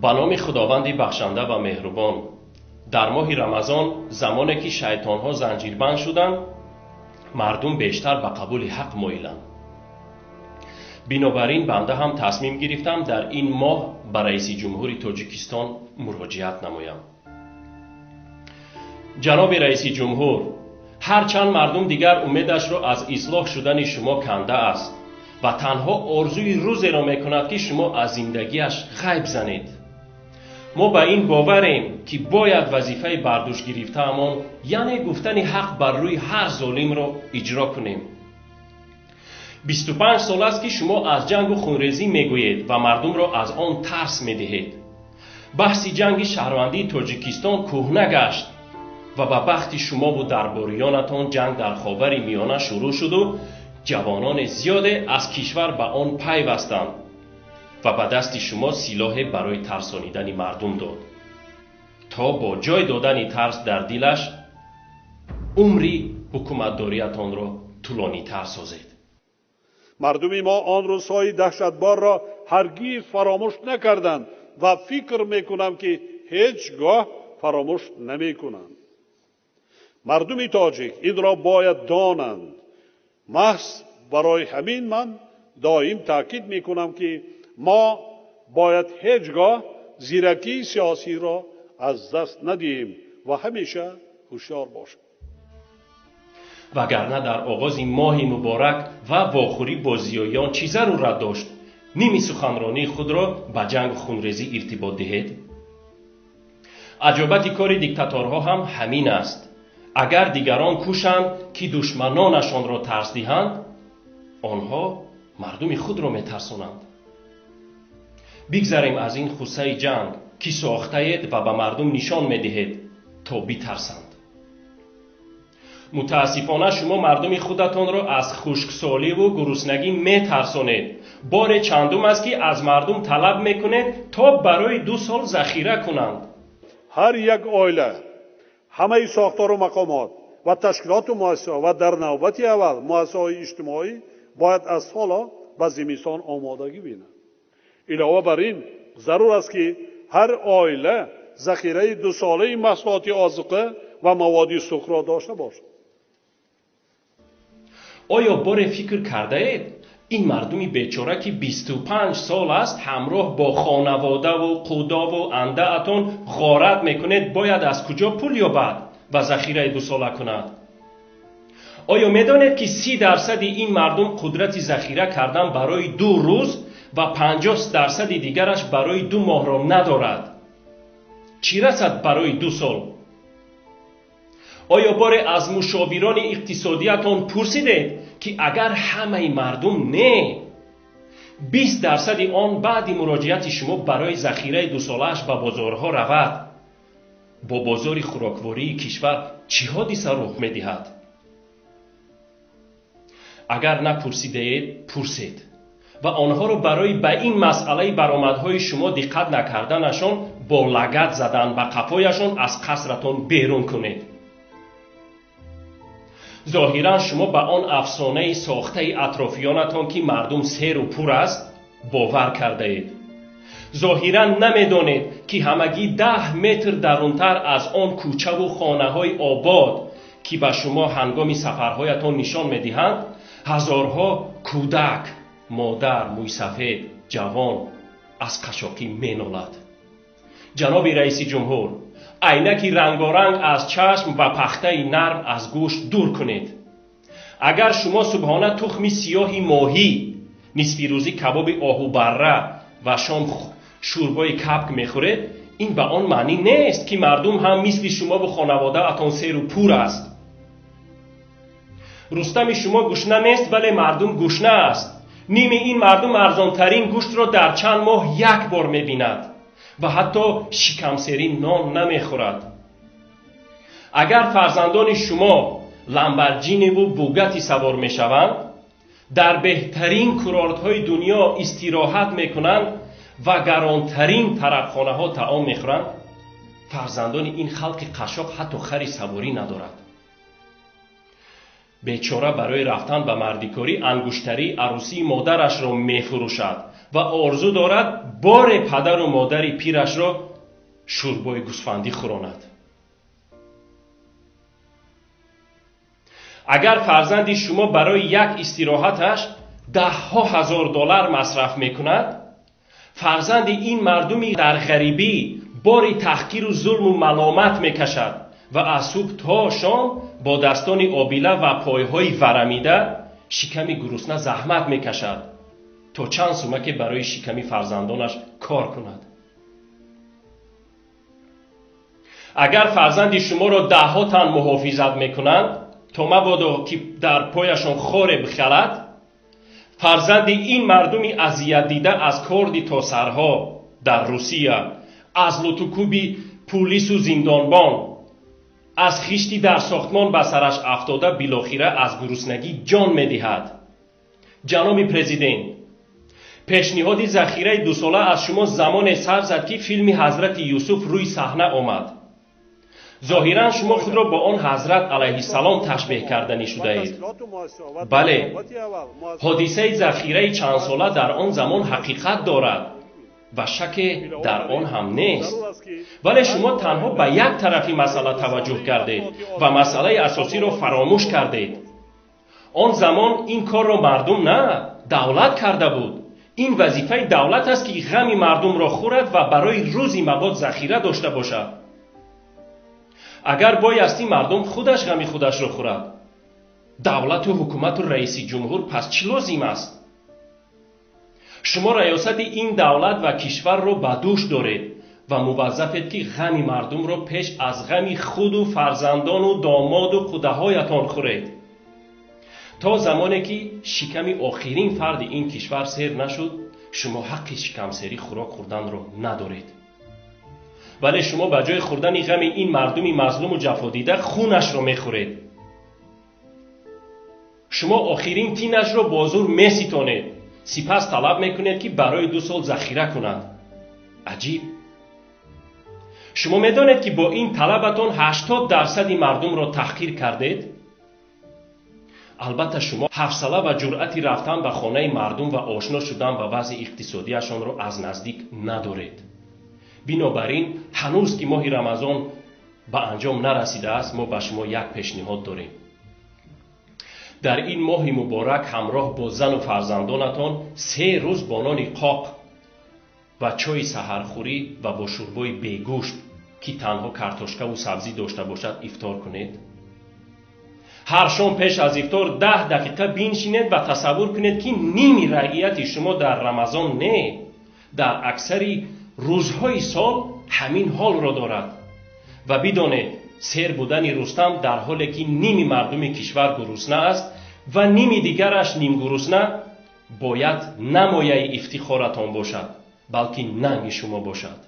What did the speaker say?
Ба номи Худованди бахшанда ва меҳрубон. Дар моҳи Рамазон, замоне ки шайтонҳо занҷирбанд шуданд, мардум бештар ба қабули ҳақ моиланд. Бинобар ин банда ҳам тасмим гирифтам дар ин моҳ ба раиси ҷумҳури Тоҷикистон муроҷиат намоям. Ҷаноби раиси ҷумҳур, ҳарчанд мардум дигар умедашро аз ислоҳ шудани шумо канда аст ва танҳо орзуи рӯзеро мекунад, ки шумо аз зиндагиаш ғайб занед. Мо ба ин боварем, ки бояд вазифаи бардӯш гирифтаамон, яъне гуфтани ҳақ бар рӯи ҳар золимро иҷро кунем. 25 сол аст, ки шумо аз ҷангу хунрезӣ мегӯед ва мардумро аз он тарс медиҳед. Баҳси ҷанги шаҳрвандии Тоҷикистон кӯҳна гашт ва ба бахти шумову дарбориёнатон ҷанг дар Ховари Миёна шурӯъ шуду ҷавонони зиёде аз кишвар ба он пайвастанд ва ба дасти шумо силоҳе барои тарсонидани мардум дод, то бо ҷой додани тарс дар дилаш умри ҳукуматдориятонро тӯлонитар созед. Мардуми мо он рӯзҳои даҳшатборро ҳаргиз фаромӯш накарданд ва фикр мекунам, ки ҳеҷ гоҳ фаромӯш намекунанд. Мардуми тоҷик инро бояд донанд. Маҳз барои ҳамин ман доим таъкид мекунам, ки мо бояд ҳеҷ гоҳ зиракии сиёсиро аз даст надиҳем ва ҳамеша ҳушёр бошем. Вагарна дар оғози моҳи муборак ва вохӯрӣ бо зиёиён чӣ зарурат дошт ними суханронии худро ба ҷангу хунрезӣ иртибот диҳед? Аҷобати кори диктаторҳо ҳам ҳамин аст. Агар дигарон кӯшанд, ки душманонашонро тарс диҳанд, онҳо мардуми худро метарсонанд. Бигзарем аз ин хусаи ҷанг, ки сохтаед ва ба мардум нишон медиҳед, то битарсанд. Мутаассифона, шумо мардуми худатонро аз хушксоливу гуруснагӣ метарсонед. Боре чандум аст, ки аз мардум талаб мекунед, то барои 2 сол захира кунанд. Ҳар як оила, ҳамаи сохтору мақомот ва ташкилоту муассисаҳо ва дар навбати аввал муассисаҳои иҷтимоӣ бояд аз ҳоло ба зимистон омодагӣ бинанд. Илова бар ин, зарур аст, ки ҳар оила захираи дусолаи маҳсулоти озуқа ва маводи сӯхтро дошта бошад. Оё боре фикр кардаед, ин мардуми бечора, ки 25 сол аст ҳамроҳ бо хонаводаву қудову андаатон ғорат мекунед, бояд аз куҷо пул ёбад ва захираи дусола кунад? Оё медонед, ки 30% ин мардум қудрати захира кардан барои 2 рӯз ва 50% дигараш барои 2 моҳро надорад? Чӣ расад барои 2 сол? Оё боре аз мушовирони иқтисодиятон пурсидед, ки агар ҳамаи мардум не, 20% он баъди муроҷиати шумо барои захираи дусолааш ба бозорҳо равад, бо бозори хӯроквории кишвар чӣ ҳодиса рух медиҳад? Агар напурсидаед, пурсед ва онҳоро барои ба ин масъалаи баромадҳои шумо диққат накарданашон бо лагат задан ба қафояшон аз қасратон берун кунед. Зоҳиран, шумо ба он афсонаи сохтаи атрофиёнатон, ки мардум серу пур аст, бовар кардаед. Зоҳиран намедонед, ки ҳамагӣ 10 метр дарунтар аз он кӯчаву хонаҳои обод, ки ба шумо ҳангоми сафарҳоятон нишон медиҳанд, ҳазорҳо кӯдак, модар, мӯйсафед, ҷавон аз қашоқӣ менолад. Ҷаноби раиси ҷумҳур, айнаки рангоранг аз чашм ва пахтаи нарм аз гӯш дур кунед. Агар шумо субҳона тухми сиёҳи моҳӣ, нисфирӯзӣ кабоби оҳубарра ва шом шӯрбои кабк мехӯред, ин ба он маънӣ нест, ки мардум ҳам мисли шумову хонаводаатон серу пур аст. Рустами шумо гушна нест, вале мардум гушна аст. Ними ин мардум арзонтарин гӯштро дар чанд моҳ як бор мебинад ва ҳатто шикамсерӣ нон намехӯрад. Агар фарзандони шумо Ламборҷиниву Бугати савор мешаванд, дар беҳтарин курортҳои дунё истироҳат мекунанд ва гаронтарин тарабхонаҳо таом мехӯранд, фарзандони ин халқи қашоқ ҳатто хари саворӣ надорад. Бечора барои рафтан ба мардикорӣ ангуштарии арӯсии модарашро мефурӯшад. ва орзу дорад боре падару модари пирашро шӯрбои гӯсфандӣ хӯронад. Агар фарзанди шумо барои як истироҳаташ даҳҳо ҳазор доллар масраф мекунад, фарзанди ин мардуми дар ғарибӣ бори таҳқиру зулму маломат мекашад ва аз субҳ то шом бо дастони обила ва пойҳои варамида шиками гурусна заҳмат мекашад то чанд сумаке барои шиками фарзандонаш кор кунад. Агар фарзанди шуморо даҳҳо тан муҳофизат мекунанд, то мабодо ки дар пояшон хоре бихалад, фарзанди ин мардуми азиятдида аз корди то сарҳо дар Русия, аз лутукӯби пулису зиндонбон, аз хишти дар сохтмон ба сараш афтода билохира аз гуруснагӣ ҷон медиҳад. Ҷаноби президент, пешниҳоди захираи дусола аз шумо замоне сар зад, ки филми Ҳазрати Юсуф рӯи саҳна омад. Зоҳиран шумо худро бо он ҳазрат алайҳиссалом ташбеҳ карданӣ шудаед. Бале, ҳодисаи захираи чандсола дар он замон ҳақиқат дорад ва шаке дар он ҳам нест. Вале шумо танҳо ба як тарафи масъала таваҷҷӯҳ кардед ва масъалаи асосиро фаромӯш кардед. Он замон ин корро мардум на, давлат карда буд. Ин вазифаи давлат аст, ки ғами мардумро хӯрад ва барои рӯзи мабод захира дошта бошад. Агар боясти мардум худаш ғами худашро хӯрад, давлату ҳукумату раиси ҷумҳур пас чӣ лозим аст? Шумо раёсати ин давлат ва кишварро ба дӯш доред ва муваззафед, ки ғами мардумро пеш аз ғами худу фарзандону домоду қудаҳоятон хӯред. То замоне ки шиками охирин фарди ин кишвар сер нашуд, шумо ҳаққи шикамсерӣ хӯрок хӯрданро надоред. Вале шумо ба ҷои хӯрдани ғами ин мардуми мазлуму ҷафодида хунашро мехӯред. Шумо охирин тинашро бо зур меситонед, сипас талаб мекунед, ки барои 2 сол захира кунад. Аҷиб! Шумо медонед, ки бо ин талабатон 80% мардумро таҳқир кардед? Албатта шумо ҳавсала ва ҷуръати рафтан ба хонаи мардум ва ошно шудан ба вазъи иқтисодиашонро аз наздик надоред. Бинобар ин ҳанӯз ки моҳи Рамазон ба анҷом нарасидааст, мо ба шумо як пешниҳод дорем. Дар ин моҳи муборак ҳамроҳ бо зану фарзандонатон 3 рӯз бо нони қоқ ва чойи саҳархӯрӣ ва бо шӯрбои бегӯшт, ки танҳо картошкаву сабзӣ дошта бошад, ифтор кунед. Ҳар шом пеш аз ифтор 10 дақиқа биншинед ва тасаввур кунед, ки ними раияти шумо дар Рамазон не, дар аксари рӯзҳои сол ҳамин ҳолро дорад. Ва бидонед, сер будани Рустам дар ҳоле ки ними мардуми кишвар гурусна аст ва ними дигараш нимгурусна, бояд на мояи ифтихоратон бошад, балки нанги шумо бошад.